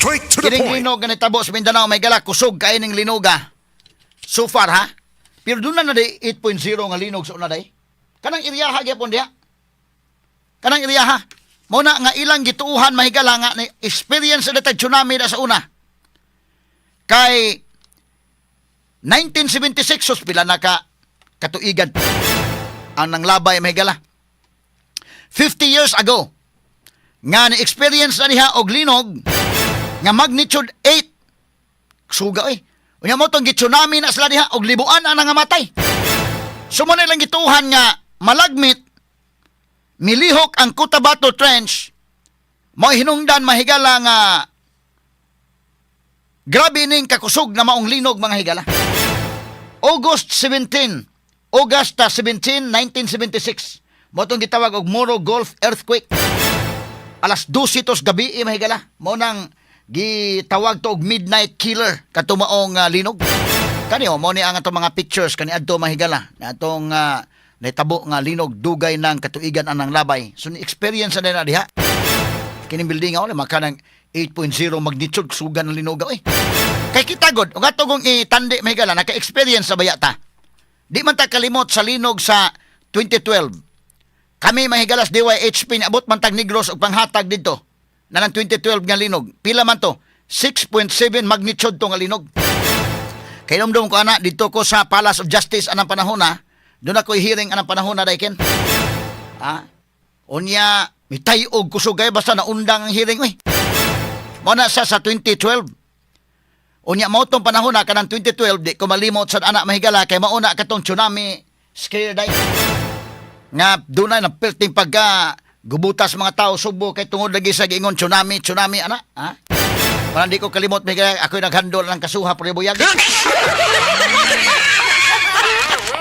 Straight to the Kining point. Linog nga nitabo sa Mindanao, may gala, kusog kay ning linuga. So far ha. Pero doon na na day 8.0 nga linog sa una day. Kanang iriyaha gyapon diha. Kanang iriyaha. Mao na nga ilang gituuhan, mahigala, nga na experience na tay tsunami na sa una. Kay 1976, sus, pila na ka katuigan ang nanglabay, mahigala. 50 years ago nga ni experience na niya og linog nga magnitude 8. Suga oy. Unya mo tong gitsunami na sila diha og libuan ang nangamatay. So mo na ilang gituhan nga malagmit milihok ang Cotabato Trench, mo hinungdan, mahigala, nga grabe ning kakusog na maong linog, mga higala. August 17, August 17, 1976. Mo tong gitawag og Moro Gulf earthquake. Alas 12 tos gabi eh, mahigala. Mo nang gitawag to og midnight killer kato maong linog. Kani oh, mo ni ang atong mga pictures kani adto, mahigala. Na atong nahitabo nga linog, dugay ng katuigan ang labay. So ni experience na diha. Kining building ako maka ng 8.0 magnitude, sugan ng linog eh. Kay kita god, ug ato kong itandi, mahigala, naka-experience sa baya ta. Di man ta kalimot sa linog sa 2012. Kami, mahigalas, DYHP, niabot man tag Negros og panghatag didto. Na ng 2012 nga linog. Pila man to? 6.7 magnitude to nga linog. Kay dumdum ko ana, didto ko sa Palace of Justice anang panahon na. Doon ako hearing anang panahon na dayken. Ah. Unya mitay-og kusog kay basta naundang ang hearing oy. Mo na sa 2012. Unya mao tong panahon na kanang 2012, di ko malimot sa anak, mahigala, kay mauna katong tsunami scare day. Nga dunay na perting pagka gubutas mga tao Subo kay tungod lagi sa giingon tsunami, tsunami ana, ha? Wala, di ko kalimot, mahigala, ako'y naghandol ng kasuha pero buyag.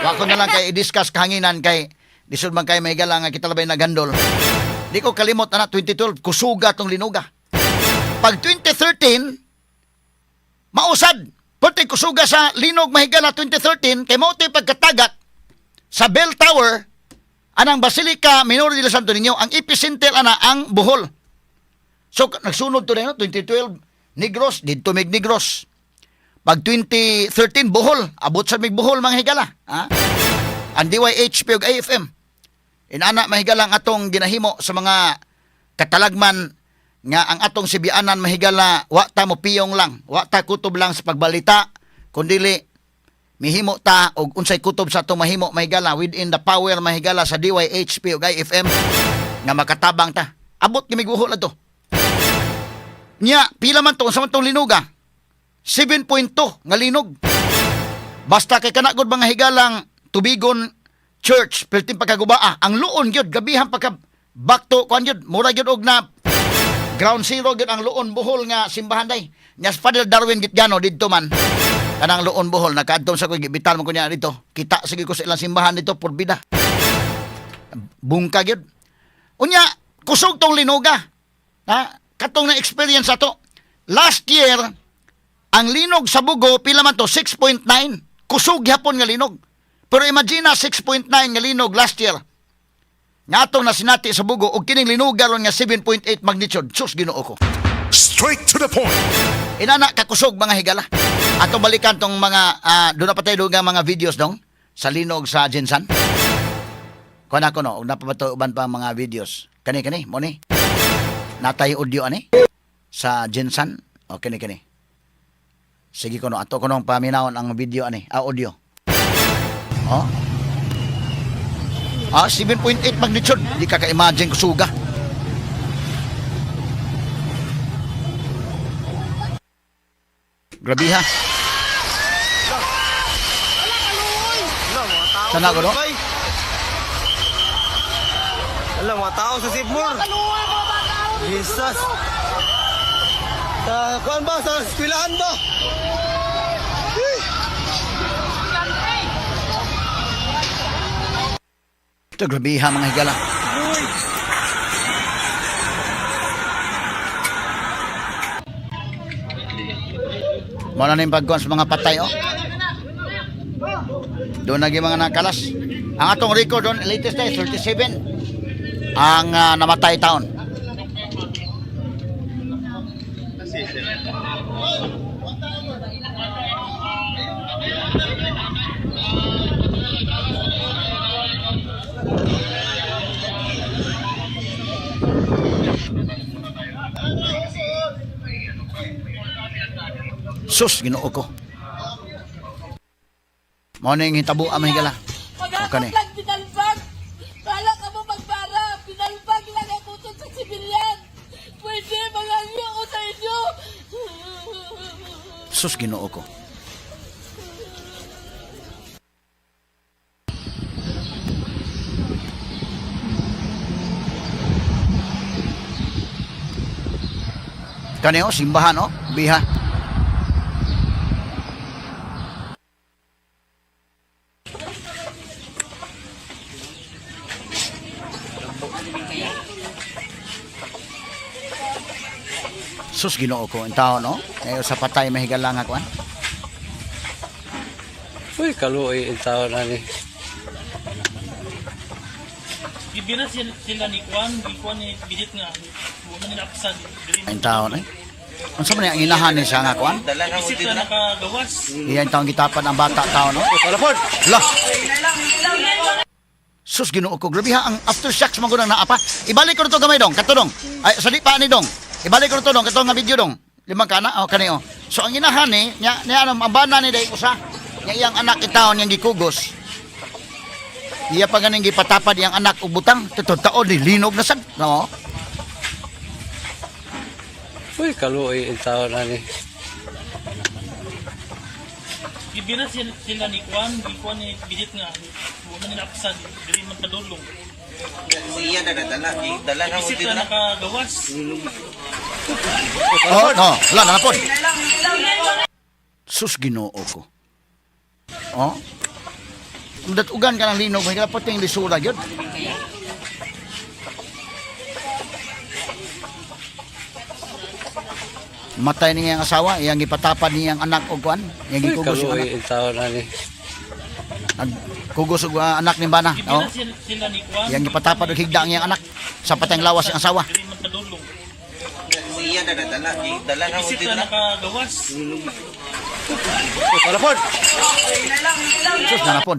Wa ko na lang kay i-discuss kahanginan kay lisod man kay, mahigala, nga kita labay naghandol. Di ko kalimot ana 2012, kusuga tong linuga. Pag 2013, mausad. Pati kusuga sa linog, mahigala, 2013 kay mao to'y pagkatagak sa Bell Tower anang Basilica Minor de Santo Niño, ang epicenter ana ang Bohol. So nagsunod to na 2012 Negros, didto mig Negros. Pag 2013 Bohol, abot sa mig Bohol, mga higala, ha? Ang DYHP ug AFM. Inana, mahigala, ang atong ginahimo sa mga katalagman nga ang atong sibianan, mahigala, wa ta mo piyong lang, wa ta kutob lang sa pagbalita, kundili mihimo ta og unsay kutob sa atong mahimo, mahigala, within the power, mahigala, sa DYHP ug IFM nga makatabang ta. Abot gimi guho to. Nya, pila man to, unsa man tong linuga? 7.2 nga linog. Basta kay kana gud, mga higalang Tubigon Church, perting pagkagubaa, ang luon gyud, gabihan pagka bakto kuan gyud, mura gyud og na ground zero gyud ang Loon Bohol nga simbahan day. Nya si Father Darwin Gitgano didto man. Kanang Loon Bohol nakaadto sa ko, gibital man ko niya dito. Kita sige ko sa ilang simbahan dito porbida. Bungka gyud. Unya kusog tong linuga. Ha? Katong na experience ato. Last year ang linog sa Bogo, pila man to? 6.9. Kusog gyapon nga linog. Pero imagine na 6.9 nga linog last year nga atong nasinati sa Bogo og kining linog karon nga 7.8 magnitude. Sus, Ginoo ko. Straight to the point. Inana kakusog, mga higala. Atong balikan tong mga doon na pa tayo nga mga videos dong sa linog sa GenSan. Kuan ako no, ug napa ba to uban pa mga videos. Kani kani mo ni. Natay audio ani sa GenSan. O kani kani. Sige ko no, ato ko nung paminawon ang video ani, audio. Oh. Ah, 7.8 magnitude. Di ka ka-imagine kusuga. Grabe ha. Sana ko, no? Alam, mga tao sa Sibmur. Jesus. Sa kuan ba? Sa eskwelahan ba? Ito, grabe ha, mga higala. Mao na ning pagkuhan sa mga patay, oh. Doon naging mga nakalas. Ang atong record doon, latest day, 37 ang namatay taon. Sus, Ginoo ko. Mao ning hitabo ang mahigala. O kani. Magakot lang binalbag. Bala ka mo magbara. Binalbag lang ang utot sa sibilyan. Pwede, mangangyo ko sa inyo. Sus, Ginoo ko. Kani oh, simbahan oh, biha. Sus, Ginoo ko, ang tao no. Ngayon sa patay mahigala nga kuan. Uy, kaluoy ang tao na ni. Gibira sila, sila ni Kwan, gi Kwan ni Bidit nga, wala nila apsan. Dili Ang tao no. Unsa man ang inahan ni siya nga kuan? Bisit na nakagawas. Iyan taong gitapan ang bata tao no. Palapod! Lah. Sus, Ginoo ko, grabe ha ang aftershocks man gud ang naa pa. Ibalik ko to gamay dong, kato dong. Ay, sa di pa ni dong. Ibalik ko to dong, kato nga video dong. Limang kana, oh kani oh. So ang inahan ni, nya niya ano, ang bana ni day usa. Nya iyang anak itaon niyang gikugos. Iya pa ganing gipatapad iyang anak og butang, tutod taon ni linog na sad. No. Uy, kaluoy ang tao na ni. Gibira sila, sila ni Kwan, gi Kwan ni Bidit nga, wala nila apsan. Dili man padulong. Bisit na nakagawas. Oh, no, wala na napod. Sus, Ginoo ko. Oh. Datugan ka ng linog, may dapat yung lisura yun. Matay niya ang asawa, iyang ipatapad niyang anak og kuan, iyang Uy, gikugos yung kaluoy anak. ang tao na ni. Nagkugos og anak ni bana, Gibira oh. sila, sila ni Kwan. Iyang ipatapad og higda ang iyang anak sa patayng lawas ang asawa. Dili man padulong. Bisit na nakagawas. Palapod! Sus, nanapon.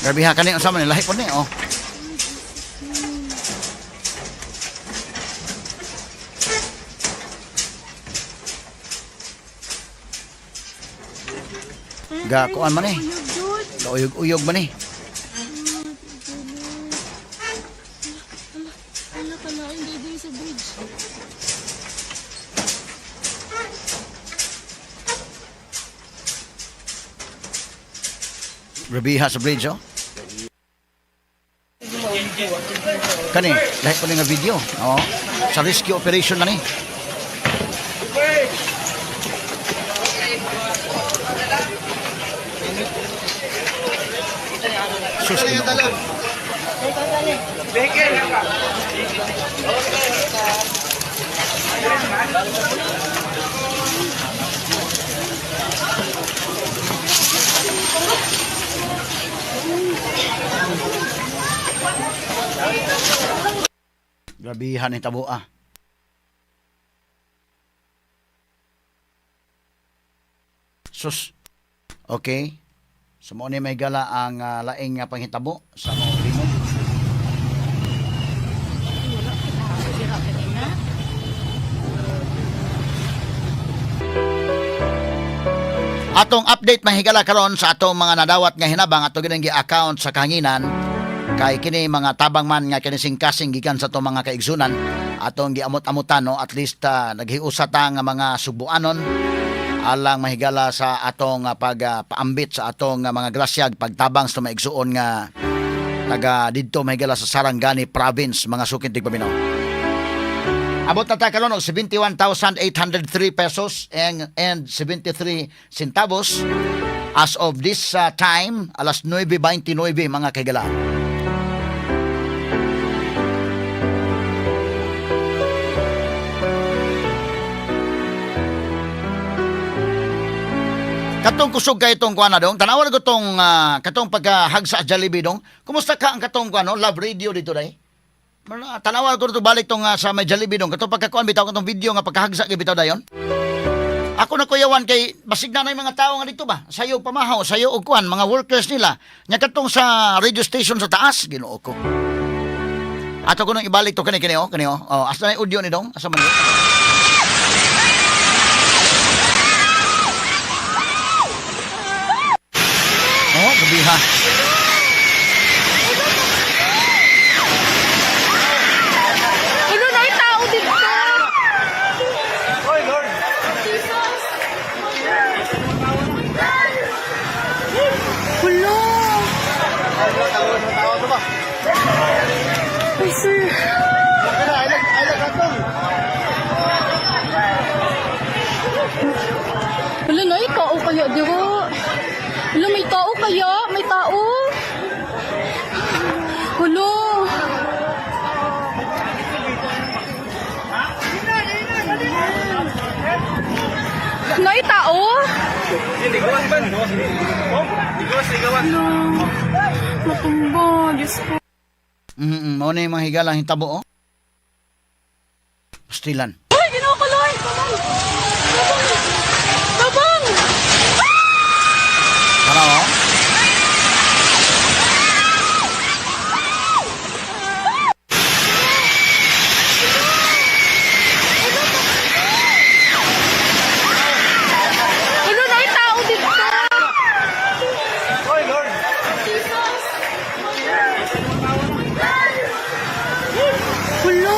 Grabe ha, kani, unsa man ni, lahi po ni, oh. Ga, kuan man eh. Ga, uyog-uyog man eh. Wala pala, hindi din sa bridge. Grabe ha sa bridge, oh. Kani, lahi po ni nga video, oh. Sa rescue operation na ni. Sus, Ginoo ko. Grabihan ni tabo ah. Sus. Okay. So mo ni may gala ang laing nga panghitabo sa mga linog. Atong update mahigala karon sa atong mga nadawat nga hinabang ato gining gi-account sa kahanginan kay kini mga tabang man nga kini singkasing gikan sa atong mga kaigsunan atong giamot-amutan, no, at least naghiusa ta nga mga subuanon alang mahigala sa atong pagpaambit sa atong mga grasyag pagtabang sa maigsuon nga taga didto mahigala sa Sarangani Province, mga sukin tigpaminaw. Abot na ta karon og 71,803 pesos and 73 centavos as of this time, alas 9:29, mga kaigala. Katong kusog kay itong kuan na dong. Tanawan ko tong katong pagkahag sa Jollibee dong. Kumusta ka ang katong kuan no? Love radio dito day? Tanawa ko to balik tong sa may Jollibee dong. Kato pagkakuan bitaw katong video nga pagkahagsa kay bitaw dayon. Ako na kuyawan kay basig na na yung mga tao nga dito ba. Sayo pamahaw, sayo og kuan, mga workers nila. Nya katong sa radio station sa taas, Ginoo ko. Ato ko nang ibalik to kani kani oh, kani oh. Oh, asa na yung audio ni dong? Asa man yun? Oh, gabiha. Ano na yung tao dito? Oy, Lord! Jesus! Hulo! Tawag ba? Ay, sir. Wala na, may tao kaya, di ba? Wala, may tao kaya? May tao? Hulo! Nay, tao? Ligawan ba? Ligawas, ligawan. Matumba, Diyos ko. Mao na yung mga higalang hitabo oh. Pastilan. Ay, ginawa ko, Lord! Tabang! Tabang! Tara oh. Ano na yung tao dito? Oy, Lord! Jesus! Hulo!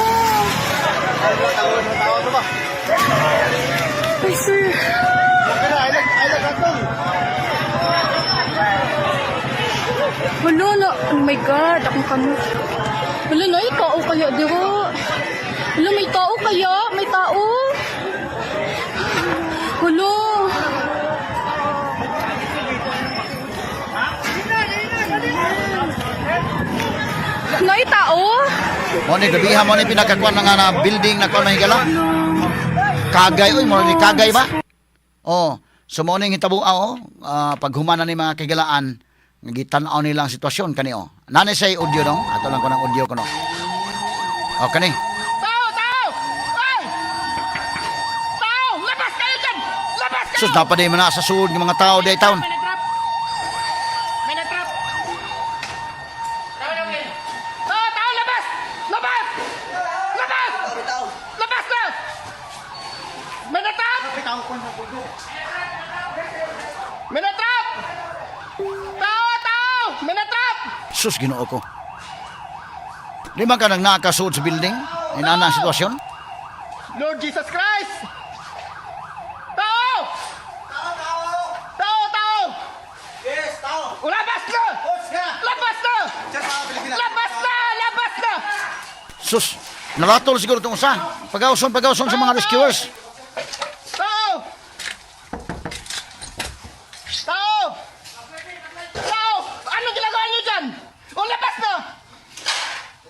Tawag ba? Ay, sir. Hulo na. Oh my God, akong kamot. Hulo na, may tao kaya, di ba? Hulo, may tao kaya? May tao? Hulo! Nay, tao? Mao ni gabiha mo ni pinakakuan na nga na building na kuan mahigala. Kagay oy, mo ni kagay ba? Oh, so mao ning hitabo oh, paghumana ni mga kagilaan, gitan-aw nila ang sitwasyon kani oh. Nanay say audio no? Ato lang ko ng audio ko no. Oh, kani. Tao! Tao! Ay! Tao! Labas kayo dyan! Labas kayo! Sus dapat di man na sa suod ng mga tao day town. May na-trap! May na-trap! Tao! Tao! Labas! Labas! Labas! Labas na! May na-trap! May na-trap! Tao! Tao! May na-trap! Sus Ginoo ko. Di man ka nang nakasuod sa building? Inana ang sitwasyon? Lord Jesus Christ! Tao! Tao! Tao! Yes, tao! Labas na! Coach ka! Labas na! Diyan sa Pilipinas. Labas na! Labas na! Sus, naratol siguro itong usa. Pagawson, pagawson sa mga rescuers. Tao! Tao! Tao! Ano ginagawa niyo dyan? O labas na!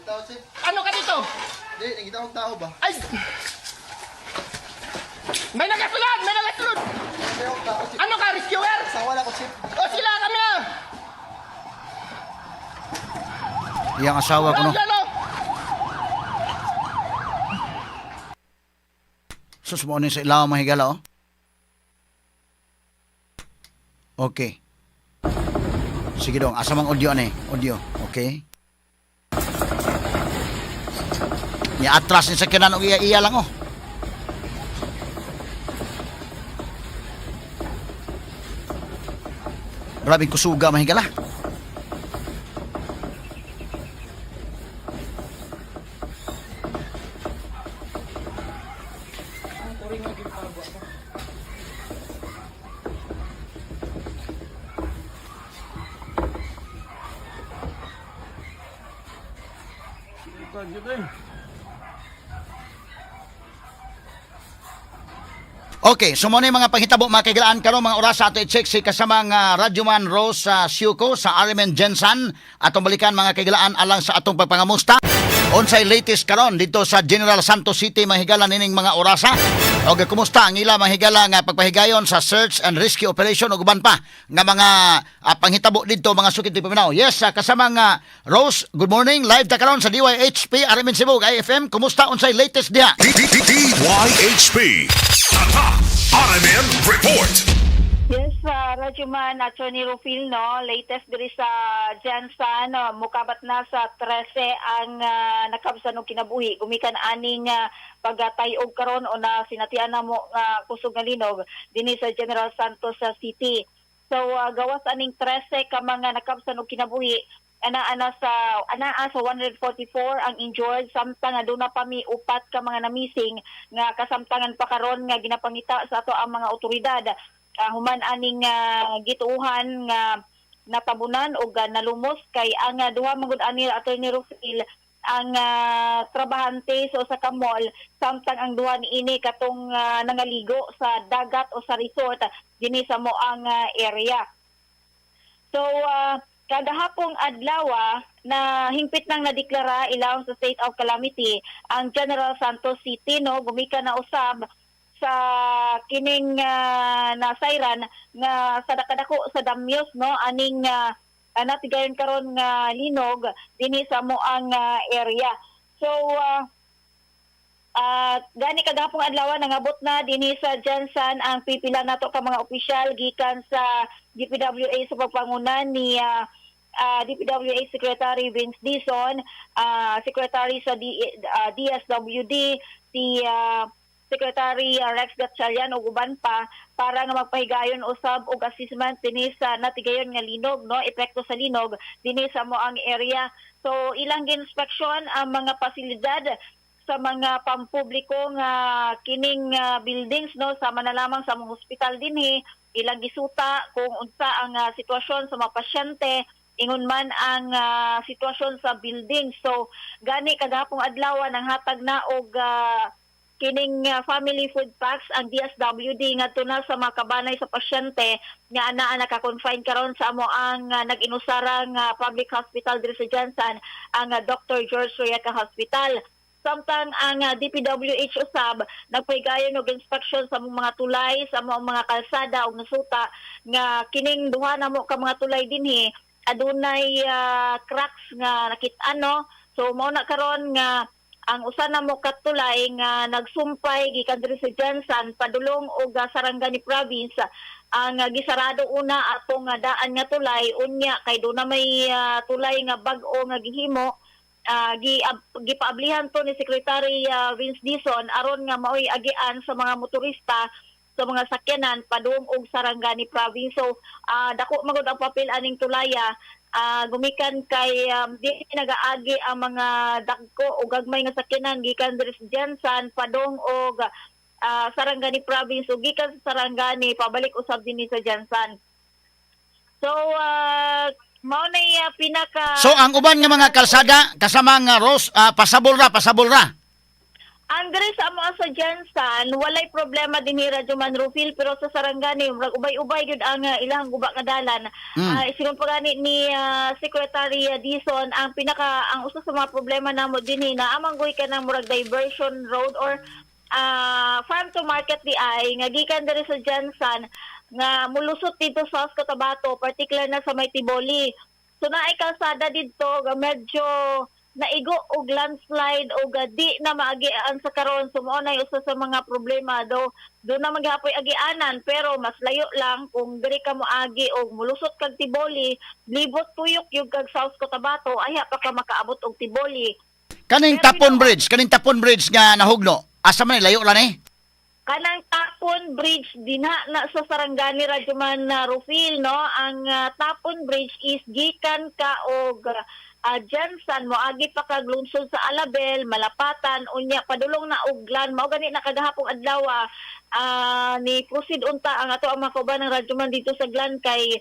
Tao, Chief. Ano ka dito? Di, nakita kong tao ba? Ay! May nagasulod! May nagasulod! Nakita kong tao, Chief. Ano ka, rescuer? Sawa na ko, Chief. O sila kami na! Iyang asawa ko no. Nandiyan o! Sus mo ni sa ilaw mga higala oh. Okay. Sige dong, asa mang audio ani? Audio. Okay. Ni atras ni sa kinan og iya-iya lang oh. Grabe kusuga mga higala. Okay, so muna yung mga panghitabo mga kaigilaan karon mga oras ato i-check si kasamang Radyoman Rose Siuko sa RMN Jensen atong balikan mga kaigilaan alang sa atong pagpangamusta. Unsay latest karon dito sa General Santos City mga higala nining mga orasa. Og kumusta ang ila mga higala nga pagpahigayon sa search and rescue operation ug uban pa nga mga panghitabo didto, mga suki tigpaminaw? Yes, kasama nga Rose, good morning. Live ta karon sa DYHP RMN Cebu IFM. Kumusta, unsay latest diha? DYHP. Tatak RMN Report. Yes, Rajuman, Attorney Rufil, no, latest diri sa GenSan, no, mukabat na sa 13 ang nakabsan og kinabuhi gumikan aning pagtayog karon o na sinatian na mo nga kusog nga linog dinhi sa General Santos sa City. So gawas aning 13 ka mga nakabsan og kinabuhi, ana-ana sa anaa sa 144 ang injured, samtang aduna pa mi upat ka mga namising nga kasamtangan pa karon nga ginapangita sa ato ang mga otoridad human aning gituuhan nga natabunan og nalumos, kay ang duha magud ani, Attorney Rufil, ang trabahante sa usa ka mall, samtang ang duha niini katong nangaligo sa dagat o sa resort dinhi sa moang area. So, kagahapong adlaw na hingpit nang nadeklara ilawom sa state of calamity ang General Santos City, no, gumikan na usab sa kining nasayran nga sa dakadako sa damyos, no, aning natigayon karon nga linog dinhi sa moang area. So gani kagahapong adlaw, nangabot na dinhi sa GenSan ang pipila nato ka mga opisyal gikan sa DPWH sa pagpanguna ni DPWH Secretary Vince Dizon, Secretary sa DSWD si Secretary Rex Gatchalian ug uban pa para nga magpahigayon usab og assessment dinhi sa natigayon nga linog, no, epekto sa linog dinhi sa moang area. So ilang gi-inspeksyon ang mga pasilidad sa mga pampubliko nga kining buildings, no, sama na lamang sa mga ospital dinhi. Ilang gisuta kung unsa ang sitwasyon sa mga pasyente, ingon man ang sitwasyon sa building. So gani kagahapong adlaw, nanghatag na og kining family food packs ang DSWD ngadto na sa mga kabanay sa pasyente nga anaa naka-confine karon sa amo ang nag-inusara nga public hospital diri sa GenSan, ang Dr. George Royeca Hospital. Samtang ang DPWH usab nagpahigayon og inspection sa among mga tulay, sa among mga kalsada ug nasuta nga kining duha na mo ka mga tulay dinhi adunay cracks nga nakit-an, no. So mao na karon nga ang usa na mo ka tulay nga nagsumpay gikan diri sa GenSan padulong og Sarangani Province ang gisarado una atong daan nga tulay. Unya kay duna may tulay nga bag-o nga gihimo, gipaablihan to ni Secretary Vince Dizon aron nga maoy agian sa mga motorista, sa mga sakyanan padung og Sarangani Province. So dako magud ang papel aning tulaya gumikan kay di nagaagi ang mga dagko o gagmay nga sakyanan gikan diri sa GenSan padung og Sarangani Province ug gikan sa Sarangani pabalik usab dinhi sa GenSan. So mao na pinaka So ang uban nga mga kalsada, kasama nga Rose, pasabol ra, pasabol ra. Ang diri sa amo sa GenSan, walay problema dinhi, Radyoman Rufil, pero sa Sarangani murag ubay-ubay gyud ang ilang guba nga dalan. Sigon pa gani ni Secretary Dizon, ang pinaka ang usa sa mga problema namo dinhi na amanggoy ka ng murag diversion road or farm to market di ay nga gikan diri sa GenSan nga mulusot dito sa South Cotabato, particular na sa may Tiboli. So naay kalsada didto nga medyo naigo og landslide og di na maagian sa karon. So mao na usa sa mga problema do. Do na maghapoy agianan, pero mas layo lang kung diri ka moagi og mulusot kag Tiboli, libot tuyok yung kag South Cotabato, ayha pa ka makaabot og Tiboli. Kaning Pero Tapon Bridge, kaning Tapon Bridge nga nahugno. Asa man ni, layo lang eh? Kanang Tapon Bridge dinha na sa Sarangani, Radyoman na Rufil, no. Ang Tapon Bridge is gikan ka og GenSan, moagi pa kag lungsod sa Alabel, Malapatan, unya padulong na og Glan. Mao gani na kagahapong adlaw ni proceed unta ang ato ang mga kauban ng Radyoman dito sa Glan kay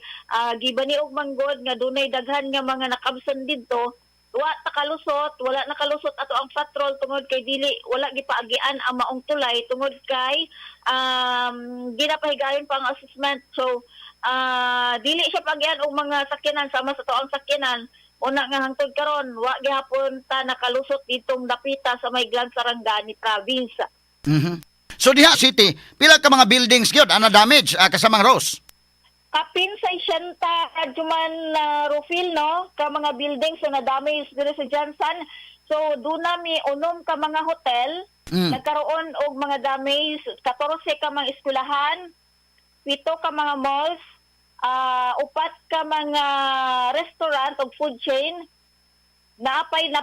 gibani og manggod nga dunay daghan nga mga nakabsan didto. Wa ta kalusot, wala nakalusot ato ang patrol tungod kay dili wala gipaagian ang maong tulay tungod kay ginapahigayon pa ang assessment. So dili siya paagian og mga sakyanan sama sa ato ang sakyanan. Una nga hangtod karon wa gihapon ta nakalusot ditong dapita sa may Glan, Sarangani Province. So diha city, pila ka mga buildings gyud ang na-damage, kasamang Rose? Kapin sa 60, Radyoman Rufil, no, ka mga buildings na na-damage diri sa GenSan. So duna mi 6 ka mga hotel nagkaroon og mga damage, 14 ka mga eskwelahan, 7 ka mga malls, 4 ka mga restaurant ug food chain, naapay 10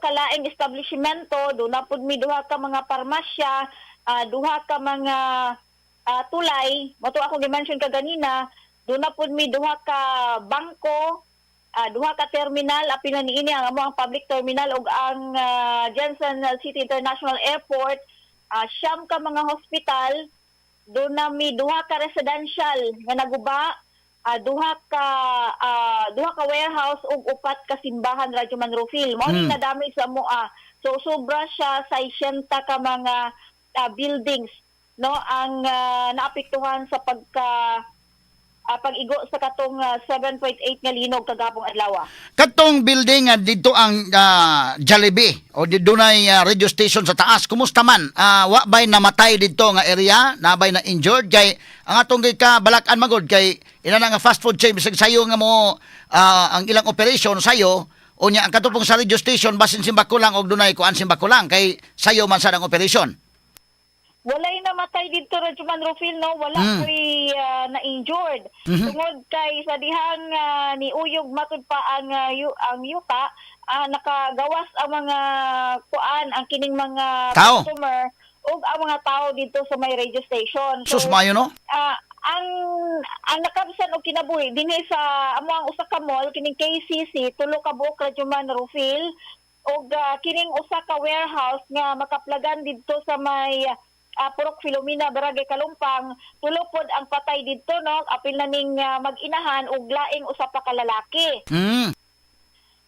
ka laing establishmento, duna pud mi 2 ka mga parmasya, 2 ka mga tulay, mao to ako gi-mention kaganina, duna pud mi 2 ka bangko, 2 ka terminal, apil na niini ang amo ang public terminal ug ang GenSan City International Airport, 9 ka mga hospital, duna mi 2 ka residential nga naguba, 2 ka warehouse ug 4 ka simbahan, Radyo Man Rufil. Mao ni na-damage sa amoa. So sobra siya 60 ka mga buildings, no, ang naapektuhan sa pagka pag-igo sa katong 7.8 nga linog kagahapong adlaw. Katong building didto ang Jollibee o di dunay radio station sa taas, kumusta man? Wa bay namatay didto nga area? Nabay na injured? Kay ang atong kay ka balakan magod kay ina na nga fast food chain, bisag sayo nga mo ang ilang operation sayo, unya ang katong sa radio station basin simbako lang og dunay kuan, simbako lang kay sayo man sa ang operation. Walay namatay didto, Radyoman Rufil, no, wala koy na-injured. Tungod kay sa dihang niuyog matud pa ang yuta, nakagawas ang mga kuan, ang kining mga Tao. Customer ug ang mga tao didto sa may radio station. Sus, maayo, no? Ang nakabsan og kinabuhi dinhi sa amo ang usa ka mall, kining KCC, 3 ka buok, Radyoman Rufil, ug kining usa ka warehouse nga makaplagan didto sa may Purok Filomena, Barangay Kalumpang, 3 pod ang patay didto, no, apil na ning mag-inahan ug laing usa pa ka lalaki.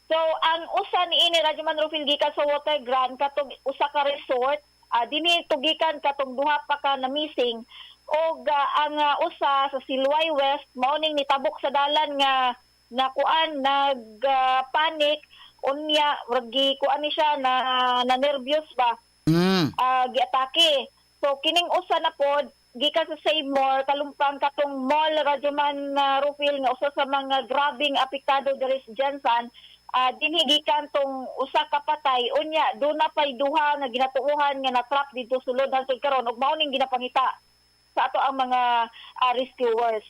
So ang usa niini, Radyoman Rufil, gikan sa Water Grand, katong usa ka resort, dinhi tugikan katong duha pa ka na missing, og ang usa sa Silway West, mao ning nitabok sa dalan nga nakuan, nag panic, unya murag kuan ni siya na na nervyos ba, giatake. So kining usa na pod gikan sa Save More Kalumpang, katong mall, Radyoman Rufil, nga usa sa mga grabing apektado diri sa GenSan, dinhi gikan tong usa ka patay, unya duna pay duha nga ginatuohan nga na-trap didto sulod hangtod karon ug mao ning ginapangita sa ato ang mga rescuers.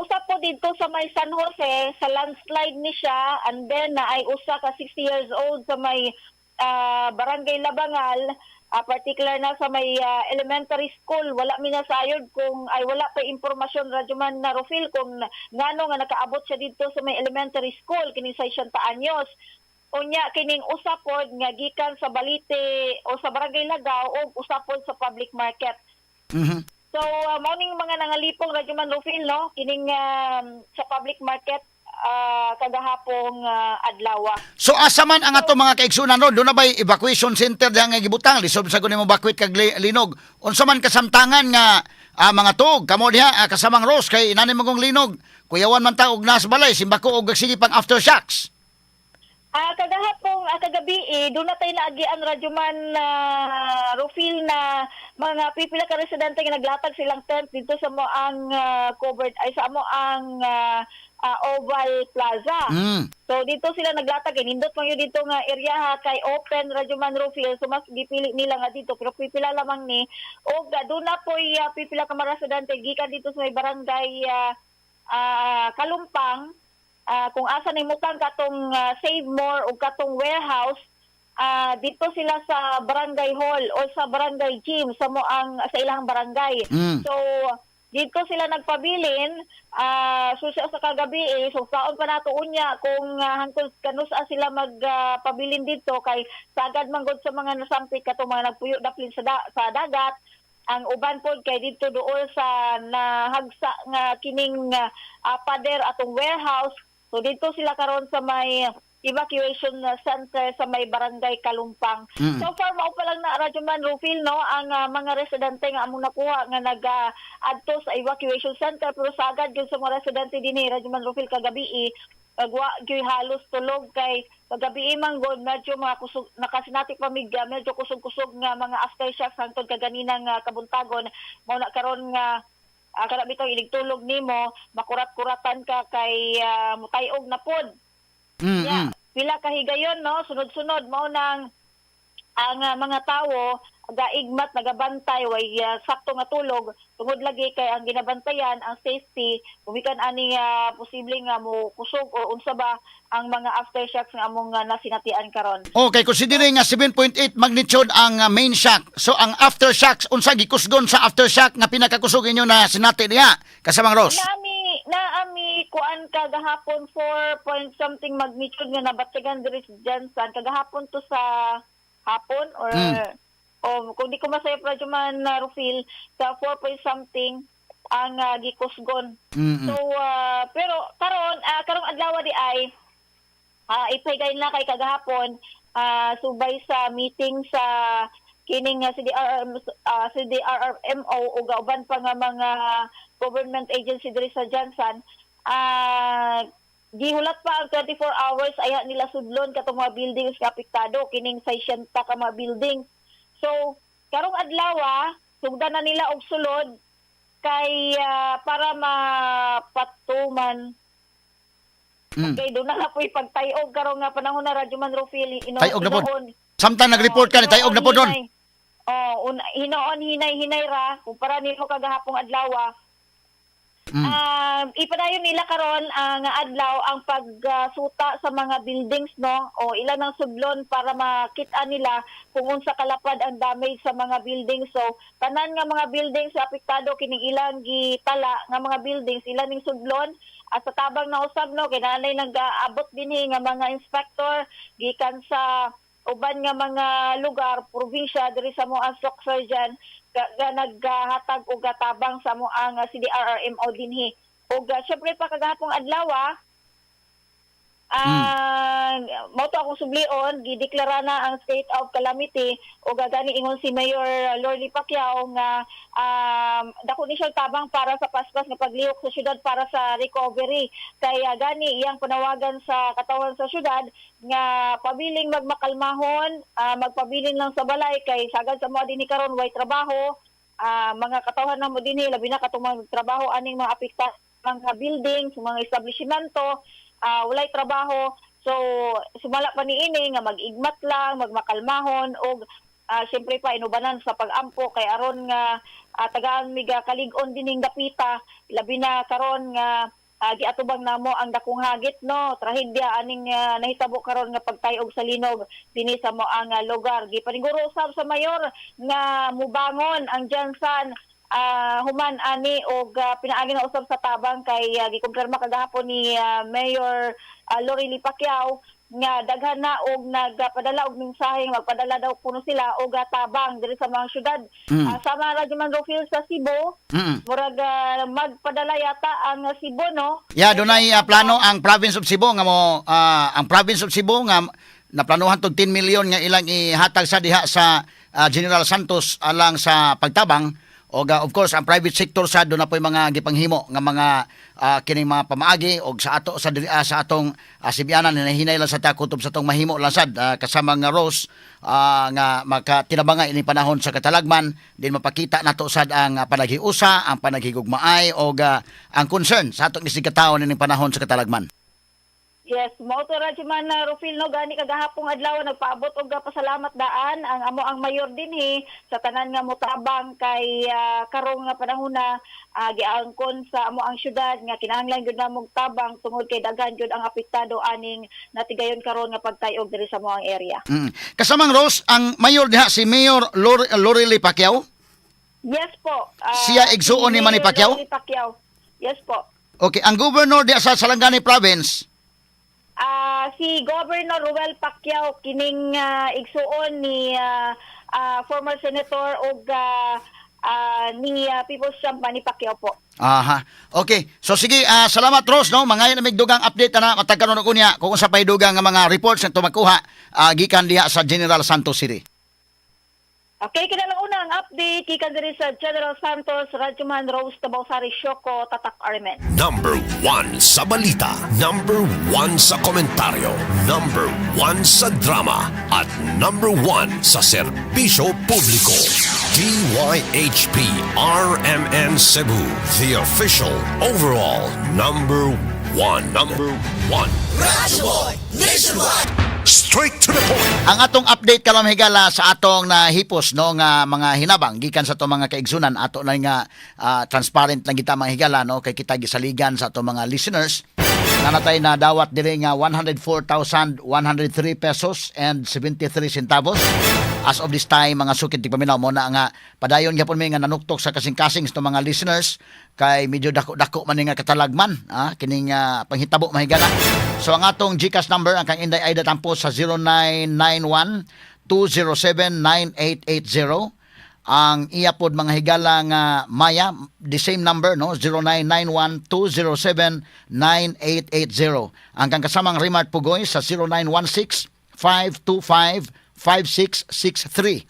Usa po didto sa may San Jose, sa landslide ni siya, and then na ay usa ka 60 years old sa may Barangay Labangal, particular na sa may elementary school. Wala mi nasayod kung ay wala pa impormasyon, Radyoman na Rufil, kung ngano nga nakaabot siya didto sa may elementary school kining 60 anyos. Unya kining usa pod nga gikan sa Balite o sa Barangay Lagaw o usa pod sa public market. So, mao ning mga nangalipong, Radyoman Rufil, no, kining sa public market kagahapong adlaw. So asa man ang ato mga kaigsunan ron? Duna bay evacuation center diha nga gibutang? Lisod sa guni mo evacuate kag linog. Unsa man kasamtangan nga mga tuog kamo diha, kasamang Rose, kay inani magong linog? Kuyawan man ta og nas balay, simbako og sige pang aftershocks. Kagahapong kagabi eh, duna tay naagian, Radyoman na Rufil, na mga pipila ka residente nga naglatag silang tent didto sa mo ang covered ay sa amo ang Oval Plaza. So didto sila naglatag, eh, nindot man yun didto nga area ha, kay open, Radyoman Rufil, so mas gipili nila nga didto, pero pipila lamang ni og duna poy pipila ka mga residente gikan didto sa may barangay Kalumpang, kung asa ni mutang katong Save More o katong warehouse, didto sila sa barangay hall o sa barangay gym sa mo ang sa ilang barangay. So didto sila nagpabilin so sa kagabi eh, so kaon pa nato unya kung hangtod kanusa sila magpabilin didto, kay sagad man gud sa mga nasampit katong mga nagpuyo daplin sa dagat. Ang uban pod kay didto duol sa nahagsa nga kining pader atong warehouse. So didto sila karon sa may evacuation center sa may Barangay Kalumpang. So far mao pa lang na, Radyoman Rufil, no, ang mga residente nga among nakuha nga nag-adto sa evacuation center, pero sagad gyud sa mga residente dinhi, Radyoman Rufil, kagabi eh, wa gyud halos tulog kay Kagabi man gud medyo mga kusog nakasinati pa mig medyo kusog-kusog nga mga aftershocks hangtod kaganina nga kabuntagon. Mao na karon nga kana bitaw iligtulog nimo, makurat-kuratan ka kay mutayog na pod. Yeah. Pila ka higayon, no, sunod-sunod. Mao nang ang mga tawo gaigmat, nagabantay, way sakto nga tulog tungod lagi kay ang ginabantayan ang safety gumikan ani posible nga mo kusog o unsa ba ang mga aftershocks nga among nasinatian karon. Okay, considering nga 7.8 magnitude ang main shock. So ang aftershocks, unsa gikusgon sa aftershock nga pinakakusog inyo na sinati niya, kasamang Rose? Naami kuan kagahapon, 4 point something magnitude nga nabatyagan diri sa GenSan kagahapon to sa hapon or o kung di ko masayop, radyo man na Rufil, sa 4 point something ang gikusgon. So pero karon, karong adlaw di ay ipahigay na kay kagahapon, subay sa meeting sa kining CDRM, CDRRMO ug uban pa nga mga government agency diri sa GenSan, gihulat pa ang 24 hours aya nila sudlon katong mga buildings nga apektado, kining 60 ka mga buildings. So karong adlaw sugdan na nila og sulod kay para mapatuman. Okay, doon na nga po'y pagtayog karon nga panahon na, Radyo Man Rufil, Tayog na pod. hinoon. Samtang nag-report ka ni tayog na pod doon. Hinay. Oh, hinoon hinay hinay ra kumpara nimo kagahapong adlaw. Ipadayon nila karon ang adlaw ang pagsuta sa mga buildings, no, o ilan ang sudlon para makita nila kung unsa kalapad ang damage sa mga buildings. So tanan nga mga buildings apektado kining ilang gitala nga mga buildings, ilan ning sudlon at sa tabang na usab, no, kay naanay nag-aabot dinhi nga mga inspector gikan sa uban nga mga lugar, probinsya diri sa moang Soccsksargen ga naghatag og tabang sa moang CDRRMO dinhi. Ug syempre pa kagahapong adlaw, mao to akong sublion, gideklara na ang state of calamity ug gani ingon si Mayor Lorly Pacquiao nga dako ni siya tabang para sa paspas nga paglihok sa syudad para sa recovery. Kaya gani iyang panawagan sa katawhan sa syudad nga pabiling magmakalmahon, magpabilin lang sa balay kay sagad sa mga dinhi karon way trabaho, mga katawhan namo dinhi, labi na katong mga trabaho aning mga apektado mga buildings, mga establishmento, walay trabaho. So sumala pa niini nga mag-igmat lang, magmakalmahon og siyempre pa inubanan sa pag-ampo kay aron nga tagaan miga kalig-on dining dapita, labi na karon nga giatubang namo ang dakong hagit, no, trahedya aning nahitabo karon nga pagtayog sa linog dinhi sa mo ang lugar. Gipaniguro usab sa mayor nga mubangon ang GenSan human ani og pinaagi na usab sa tabang kay gikumpirma kagahapon ni Mayor Lorely Pacquiao nga daghan na og nagpadala og mensahe, magpadala daw kuno sila og tabang diri sa mga syudad. Sama ra man, Rufil, sa Cebu. Murag magpadala yata ang Cebu, no? Yeah, dunay plano ang province of Cebu nga mo ang province of Cebu nga naplanuhan tog 10 million nga ilang ihatag sa diha sa General Santos alang sa pagtabang og of course ang private sector sa doon na po'y mga gipanghimo nga mga kining mga pamaagi og sa ato sa diri, sa atong Sibianan, hinahinay lang sa ta kutob sa atong mahimo lang sad, kasama nga Rose, nga makatinabanga ini panahon sa katalagman din mapakita nato sad ang panaghiusa, ang panaghigugmaay og ang concern sa atong isig katawo nining panahon sa katalagman. Yes, mao to ra man na Rufil, no, gani kagahapong adlaw nagpaabot og pasalamat daan ang amo ang mayor dinhi sa tanan nga motabang kay karong nga panahon na giangkon sa amo ang syudad nga kinahanglan gyud namong tabang tungod kay daghan gyud ang apektado aning natigayon karon nga pagtayog diri sa moang area. Kasamang Rose, ang mayor diha si Mayor Lorely Pacquiao. Yes po. Siya igsuon ni si Manny Mayor Pacquiao? Lorely Pacquiao. Yes po. Okay, ang governor diha sa Sarangani Province? Si Governor Ruel Pacquiao, kining igsuon ni former senator og ni People's Champ Manny Pacquiao po. Aha. Okay. So sige, salamat Rose, no. Mangayo na mig dugang update ana matag karon unya kung unsa pay dugang nga mga reports nga tumakuha gikan diha sa General Santos City. Okay, kinalang una ang update gikan diri sa General Santos, Radyoman Rose Tabausari Shoko, Tatak RMN. Number 1 sa balita, number 1 sa komentaryo, number 1 sa drama, at number 1 sa serbisyo publiko. DYHP RMN Cebu, the official overall number 1. Number 1. Straight to the point. Ang atong update karon, higala, sa atong nahipos, no, nga mga hinabang gikan sa atong mga kaigsunan, ato na nga transparent lang kita, mga higala, no, kay kita gisaligan sa atong mga listeners. Nanatay na dawat diri nga 104,103 pesos and 73 centavos as of this time, mga sukid tigpaminaw. Mo na nga padayon gyapon mi nga nanuktok sa kasing-kasing sa atong mga listeners kay medyo dako-dako man ni nga katalagman, kining panghitabo, mahigala. So ang atong GCash number, ang kang Inday Aida Tampo sa 0991 207 9880. Ang iya pod, mga higala, nga Maya, the same number, no, 0991 207 9880. Ang kang kasamang Remart Pugoy sa 0916 525 5663,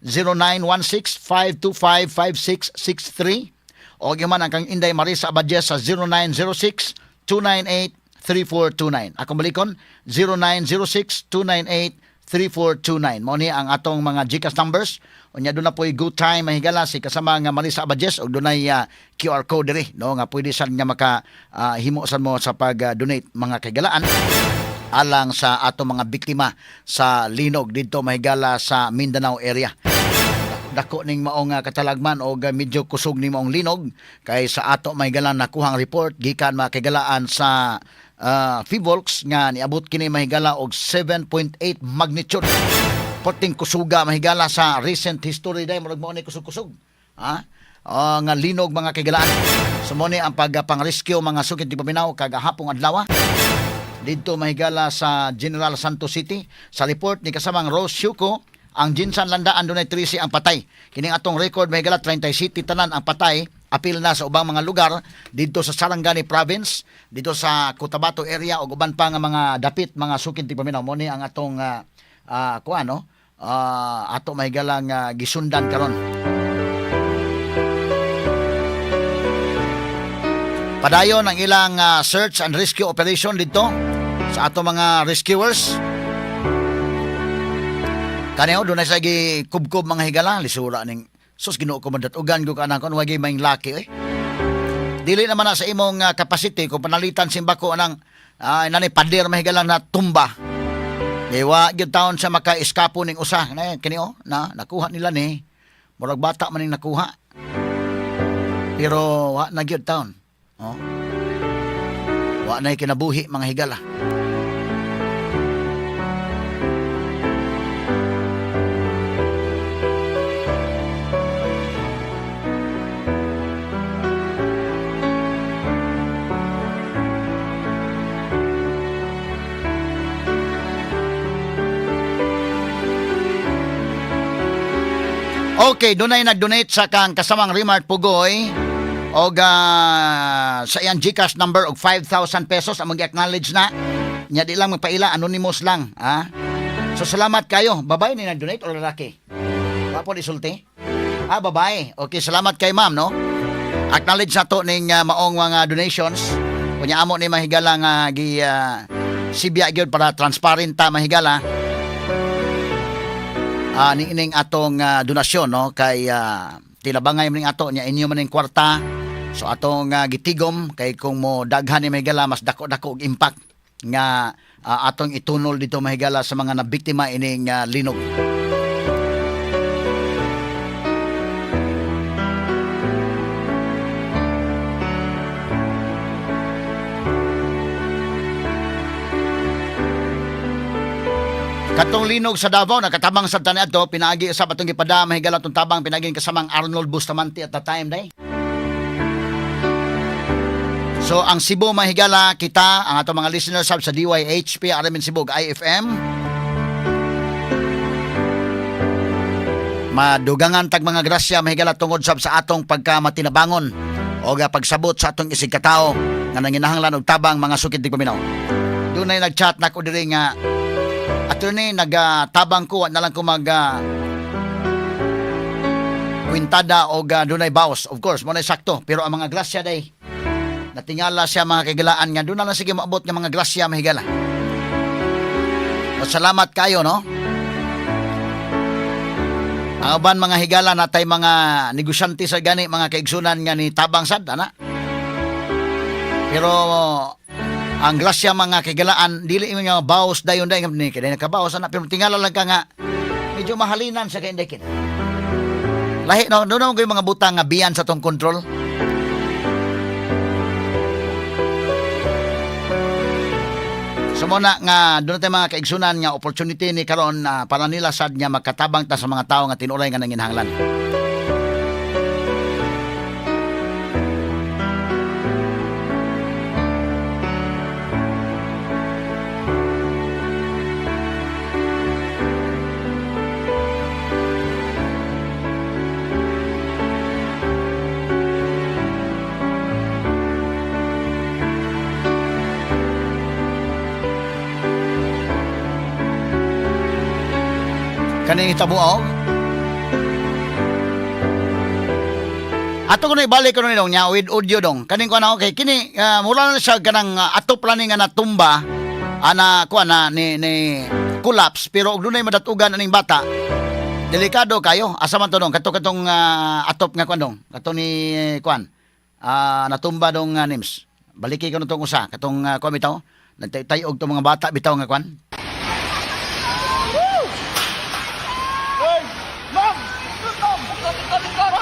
0916 525 5663, o man ang kang Inday Marisa Abadjes sa 0906 298 3429. Akong balikon, 0906 298 3429. Mao ni ang atong mga GCash numbers. Unya doon na po'y good time, mahigala, si kasama nga Marisa Abadjes og dunay QR code diri, no, nga pwede sad nga maka himo sad mo sa pag-donate, mga kaigalaan, alang sa atong mga biktima sa linog didto, mahigala, sa Mindanao area. Dako ning maong katalagman og medyo kusog ning maong linog kay sa ato, mahigala, nakuhang report gikan, mga kaigalaan, sa Phivolcs nga niabot kini, mahigala, og 7.8 magnitude. Porting kusuga, mahigala, sa recent history day murag mao ni kusog-kusog. Ha? Nga linog, mga kaigalaan. So mo ni ang pag pang-rescue, mga sukid tigpaminaw, kagahapong adlaw didto, mahigala, sa General Santos City. Sa report ni kasamang Rose Shuko, ang GenSan Landaan, dunay 13 ang patay. Kining atong record, mahigala, 30 city tanan ang patay. Apil na sa ubang mga lugar didto sa Sarangani Province, didto sa Cotabato area ug uban pa nga mga dapit, mga sukid tigpaminaw. Mo ni ang atong kuan, no? Ato, mahigala, nga gisundan karon. Padayon ang ilang search and rescue operation dito sa ato mga rescuers. Kaniyo doon na sa kubkob, mga higala, lisura ning sus, Ginoo ko, madatugan ko kanang kon wagi maing laki eh. Dili naman na sa imong capacity kung panalitan simbako anang nani pader, mahigala, na tumba. Di wa gyud taon sa maka-eskapo ning usa na kini oh, na nakuha nila ni. Murag bata man ning nakuha. Pero wa na gyud taon. Oh. Wa na kinabuhi, mga higala. Okay, dunay nag-donate sa kang kasamang Remart Pugoy og sa iyang GCash number og 5,000 pesos ang mag-acknowledge na. Nya di lang magpaila, anonymous lang, ah. So salamat kayo. Babae ni nag-donate o lalaki? Wa po isulti? Ah, babae. Okay, salamat kay ma'am, no? Acknowledge na to ning maong mga donations. Kunya amo ni, mahigala, nga gi sibya gyud para transparent ta, mahigala, ning ining atong donasyon, no, kay tilabangay man ning ato nya, inyo man ning kwarta, so atong gitigom kay kung mo daghan ni, mahigala, mas dako-dako og impact nga atong itunol dito, mahigala, sa mga nabiktima ining linog. Katong linog sa Davao, nakatabang sa tani ato, pinaagi sa atong gipada, mahigala, atong tabang pinaagi kasamang Arnold Bustamante at the time day. So ang Cebu, mahigala, kita ang atong mga listeners sab sa DYHP RMN Cebu IFM. Madugangan tag mga grasya, mahigala, tungod sab sa atong pagkamatinabangon o pagsabot sa atong isig katao nga nanginahanglan og tabang, mga sukid tigpaminaw. Dunay nag-chat nako diri nga, "Attorney, nagatabang ko, na lang ko mag Kwintada og dunay bawas. Of course, mo na sakto, pero ang mga grasya day natingala siya mga kagilaan nga doon na lang sige maabot nga mga grasya, mahigala. O, salamat kayo, no? Ang uban mga higala natay mga negosyante sa gani mga kaigsunan nga ni tabang sad ana. Pero ang grasya mga kagilaan dili nga bawas dayon dayon ni kay nakabawas ana, pero tingala lang ka nga medyo mahalinan sa kaindekin. Lahi no, doon naman mga butang nga biyan sa tong kontrol. So muna nga doon tayo mga kaigsunan nga opportunity ni karon na para nila sad nga makatabang ta sa mga tao nga tinuray nga nanginhanglan. Kaning hitabo oh. Ato ko na ibalik ko na niya with audio dong. Kaning ko na okay kini mura na siya kanang atop lang ni nga natumba ana ko na ni collapse, pero og dunay madatugan aning bata delikado kayo. Asa man to dong kato katong atop nga kuan dong kato ni kuan natumba dong nims baliki ko na tong usa katong kuan bitaw nagtayog tong mga bata bitaw nga kuan.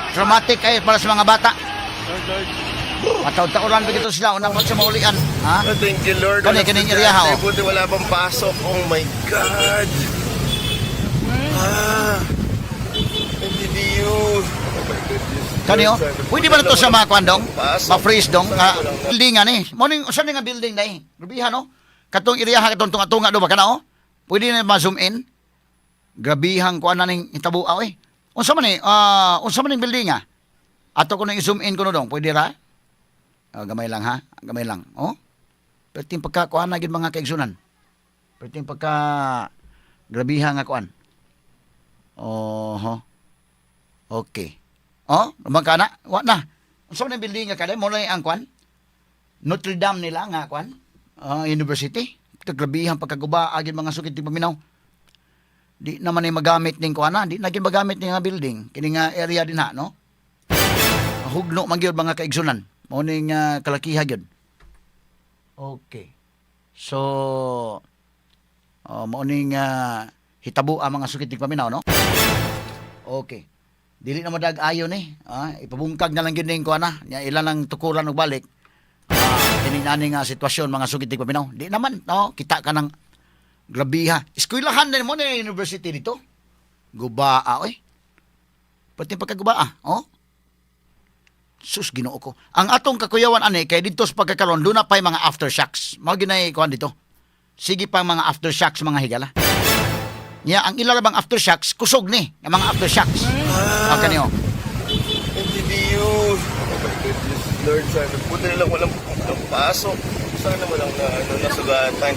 Traumatic kayo para sa mga bata. Mataw-tauran pa gito sila unang pa sa maulian, ha? Oh, thank you, Lord. Kani, Walang kaning estudyante. area, oh. Buti wala pang pasok. Oh my God. Ah. NTDU. Oh my goodness. Kani oh. Lord, sana- Pwede ba na to sa mga kuan dong? Pasok. Ma-freeze dong. Sana Ah, walang na- building ani. Mo ning usa ni nga building dai. Grabihan no. Katong area katong tunga-tunga do ba kana oh. Pwede na ma-zoom in. Grabihang kuan na ning hitabo oy. Unsa man ni? Unsa man ning building ah? Ato ko nang i-zoom in kuno dong. Pwede ra? Ah, gamay lang ha. Gamay lang. Oh. Perting pagka kuan na gid mga kaigsunan. Perting pagka grabihan nga kuan. Oho. Okay. Oh, lumang ka na? Wa na. Unsa man ang building nga kada mo na ang kwan? Notre Dame nila nga kwan? Ah, university. Kagrabihan pagkaguba agin mga sukit di paminaw. Di naman ay magamit ning kuan na, di na gid magamit ning nga building. Kini nga area din ha, no? Hugno man gyud mga kaigsunan. Mao ning kalakiha gyud. Okay. So oh, mao ning hitabo ang mga sukit di paminaw, no? Okay. Dili na madag ayon eh. Ah, ipabungkag na lang gyud ning kuan na. Nya ila lang tukuran og balik. Ah, kini nani nga sitwasyon mga sugit di paminaw. Di naman, no, kita ka ng grabiha. Eskwelahan din mo na yung university dito. Gubaa oy. Pati pagkagubaa, oh. Sus, Ginoo ko. Ang atong kakuyawan ani kay dito sa pagkakaroon doon na pa'y mga aftershocks. Mao ginay kuan dito. Sige pa mga aftershocks mga higala. Nya ang ila bang aftershocks kusog ni ang mga aftershocks. Ah, kani oh. NTDU. Oh my goodness. Lord, sana. Buti na lang walang pasok. Sana walang na, ano, nasugatan.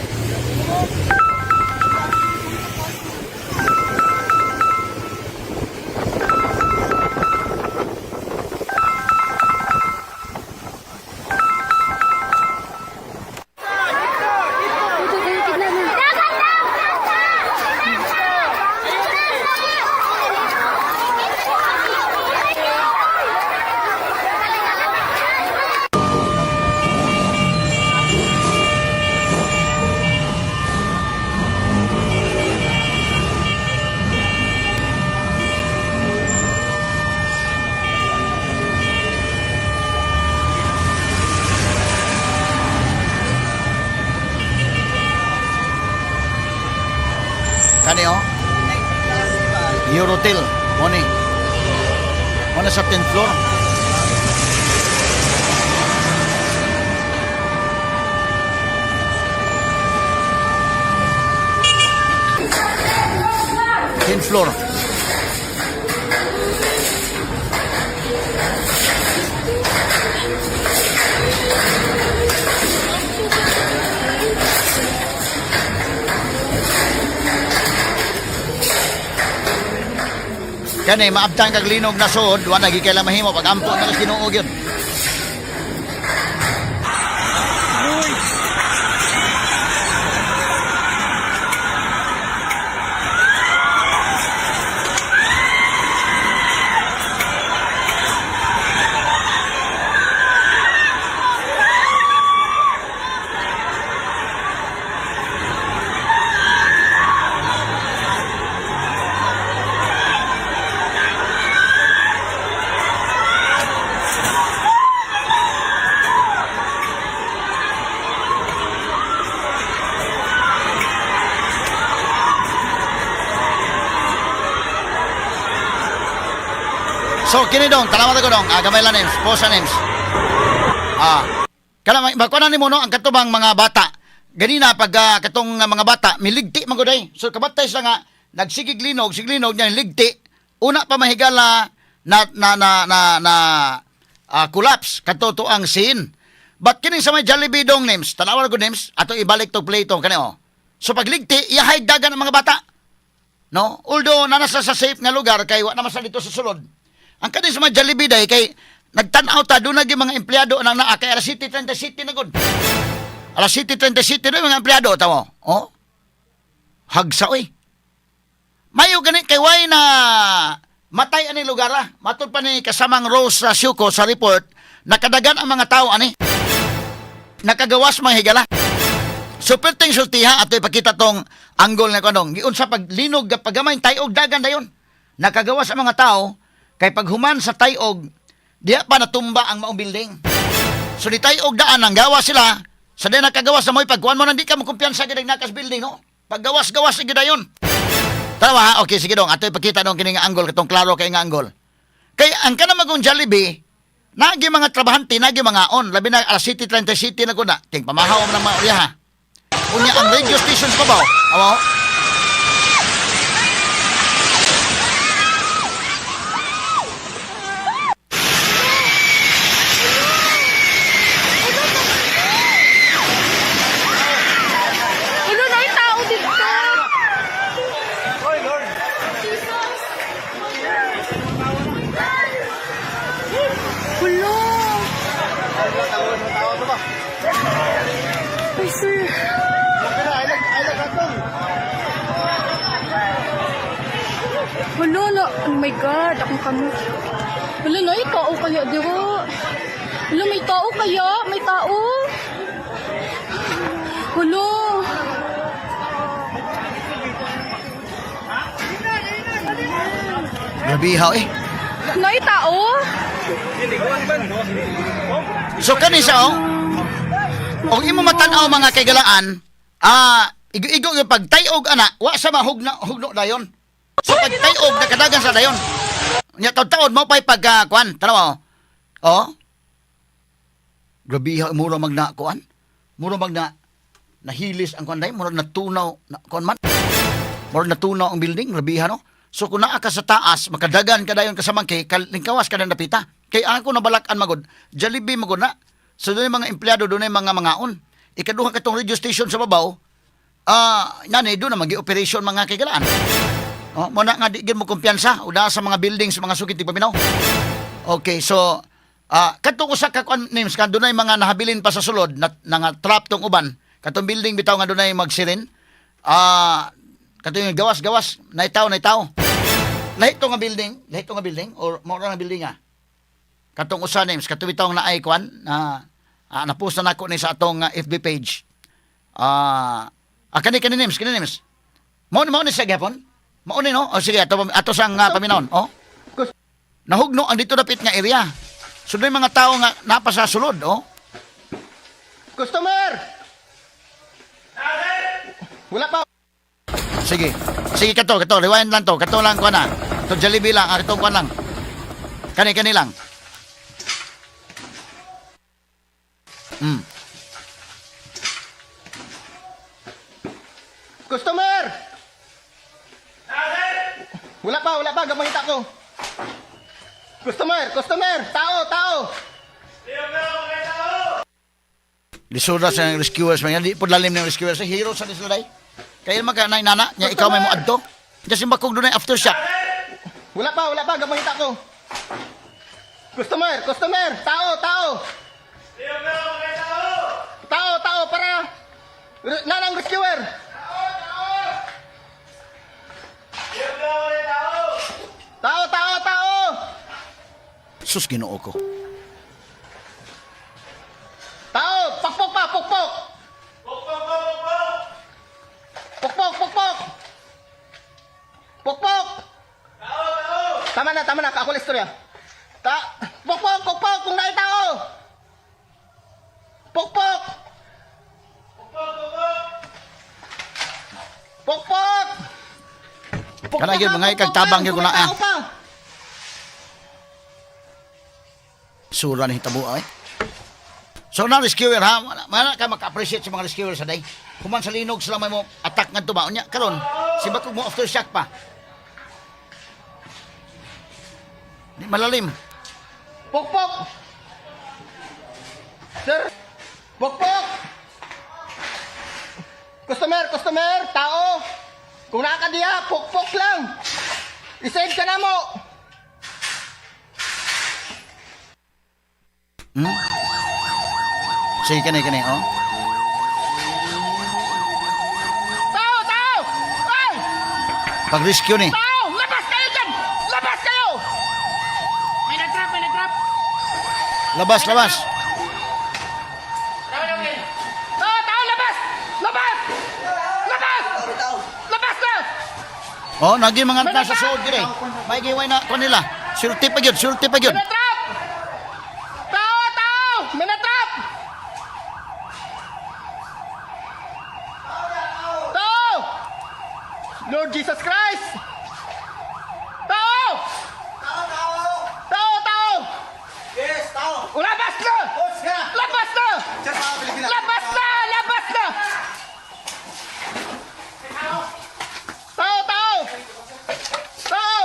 Kani oh. Eurotel mo ni. Mo na sa 10th floor. Tenth floor. Kani maabtan kag linog na suod, wa na gyud kay mahimo pag ampo na sa Ginoo gyud. So kini dong, tanawa ko dong, gamay lang names, posa names. Ah. Kana magkuan nimo no ang katubang mga bata. Ganina pag katong mga bata miligti man gud ay. So kabatay sa nga nagsigig linog, siglinog niya ligti. Una pa mahigala na na na na, na collapse kadto to ang scene. But kini sa may Jollibee dong names, tanawa ko names, ato ibalik to play to kani oh. So pagligti, iyahay dagan ang mga bata. No? Although na nasa sa safe nga lugar kay wa naman sa dito sa sulod. Ang kani sa mga Jollibee day kay nagtan-aw ta doon na gyud mga empleyado nang naa kay alas 7:37 na gud. Alas 7:37 na yung mga empleyado tamo. Oh. Hagsa oy. Mayo gani kay way na matay ani lugar ah. Matud pa ni kasamang Rose sa Syuko sa report nakadagan ang mga tao ani. Nakagawas mga higala. So perting sultiha ato ipakita tong anggol na kanong giunsa paglinog paggamay tayog dagan dayon. Nakagawas ang mga tao kay paghuman sa tayog diha pa natumba ang maong building. So di tayog daan ang gawa sila sa di nakagawas na mo'y pagkuan mo nang di ka mo kumpiyansa gid ang nakas building no. Paggawas-gawas sige dayon. Tama ha? Okay, sige dong. Ato ipakita dong kini nga anggol katong klaro kay nga anggol. Kay ang kanamagong Jollibee, nagi mga trabahante, nagi mga on, labi na alas 7:30 City na kuna. Ting pamahaw man ang mga uya ha. Unya ang radio station pa ba? Awo? Hulo na yung tao dito. Oy, Lord! Jesus. Hulo. Tawag mo ba? Ay, sir. Ay, Hulo na. Oh my God, akong kamot. Hulo na, may tao kaya diro. Hulo, may tao kaya? May tao? Hulo. Grabe ha eh. Nay, tao? So kani siya oh. Og imo matan-aw mga kaigalaan, igo-igo yung pagtayog ana, wa sa mahugna hugno dayon. So pagtayog nakadagan sa dayon. Nya taud-taod mo pay pag kuan, tanaw oh. Oh. Grabe ha mura magna kuan. Mura magna nahilis ang kuan day, mura natunaw na kuan man. Mura natunaw ang building, grabe ha no. So kung naa ka sa taas, makadagan ka dayon kasamangke, lingkawas ka na napita. Kay ako nabalakan magod, Jollibee magod na. So doon yung mga empleyado, doon yung mga mangaon. Ikaduha katong radio station sa babaw, nani doon na magi-operation mga kaigalaan. Oh, mo na nga di gid mo kumpiyansa uda sa mga buildings, mga sukit di paminaw. Okay, so katong usa ka kuan names kan dunay mga nahabilin pa sa sulod na, na nga trap tong uban. Katong building bitaw nga dunay magsirin. Katong gawas-gawas naitaw naitaw. Lahi to nga building, lahi to nga building or mao ra nga building ah. Katong usa names katong bitaw nga naay kuan na napost na nako ni sa atong FB page. Kani kani names, kani names. Mao ni siya gyapon. Mao ni no. O sige, ato ato sang paminawon. Oh. Nahugno ang dito dapit nga area. So doon mga tao nga napa sa sulod, oh. Customer! Wala pa. Sige. Sige kato, kato, rewind lang to. Kato lang kuan na. To Jollibee lang, katong kuan lang. Kani kani lang. Customer! Wala pa, wala pa. Gamahita ko. Customer, customer! Tao, tao! Lisod sa rescuers man. Di po lalim ng rescuers. Hero sa sila day. Kaya man ka nay nana, nya ikaw may moadto. Kasi bakog dunay aftershock. Wala pa, wala pa. Gamangita ko. Customer, customer. Tao, tao. Tao, tao, para. Nanang rescuer. Tao, tao, tao. Sus, Ginoo ko. Tao, pokpok pa, pokpok. Pokpok, pokpok, pokpok. Pokpok. Tao, tao. Tama na, tama na. Ako lang istorya. Ta pokpok, pokpok, kung naay tao. Pokpok. Pokpok. Pokpok. Kana gyud, mga ikagtabang gyud ko na, Kung may ah. tao pa. Sura ni hitabo ay. So na rescuer ha, mana ka maka-appreciate sa mga rescuer sa day. Human sa linog sila may mo attack ngadto ba unya karon si bakog mo aftershock pa. Di malalim. Pokpok. Sir. Pokpok. Customer, customer, tao. Kung naa ka diha, pokpok lang. I-save ka na mo. Sige kani kani oh. Tao! Tao! Ay! Pag rescue ni. Tao! Labas kayo dyan! Labas kayo! May na-trap! May na-trap! Labas, labas. Tao! Tao! Labas! Labas! Labas! Labas na! Oh, naging mga nasa suod gid eh. May giway na kuan nila. Sulti pa gyud, sulti pa gyud. May na-trap! Tao! Tao! May na-trap! Tao! Lord Jesus Christ! Tao! Tao, tao! Tao! Tao! Yes, tao! Labas na! Boss ka! Labas na! Sir, mga Pilipina. Labas na! Labas na! Tao, tao! Tao!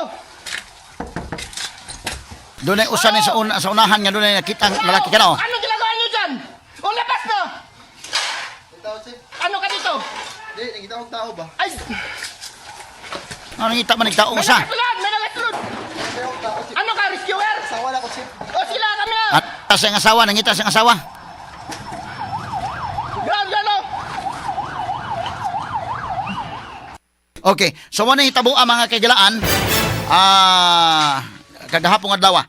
Doon ay usa ni sa una, sa unahan nga doon ay nakita ang lalaki kana oh. Anong ginagawa niyo dyan? O labas na! Tao, chief. Ano ka dito? Di, nakita kong tao ba? Ay! Ano nangita man nagtaong May usa. nakasulod! May nakasulod! Nakita kong tao, chief. Ano ka, rescuer? Asawa na ko, chief. O sila kami na! At sa asawa, nangita sa asawa. Ground, ground, oh! Okay, so mo na hitabo ang mga kagilaan. Ah, kagahapon adlaw.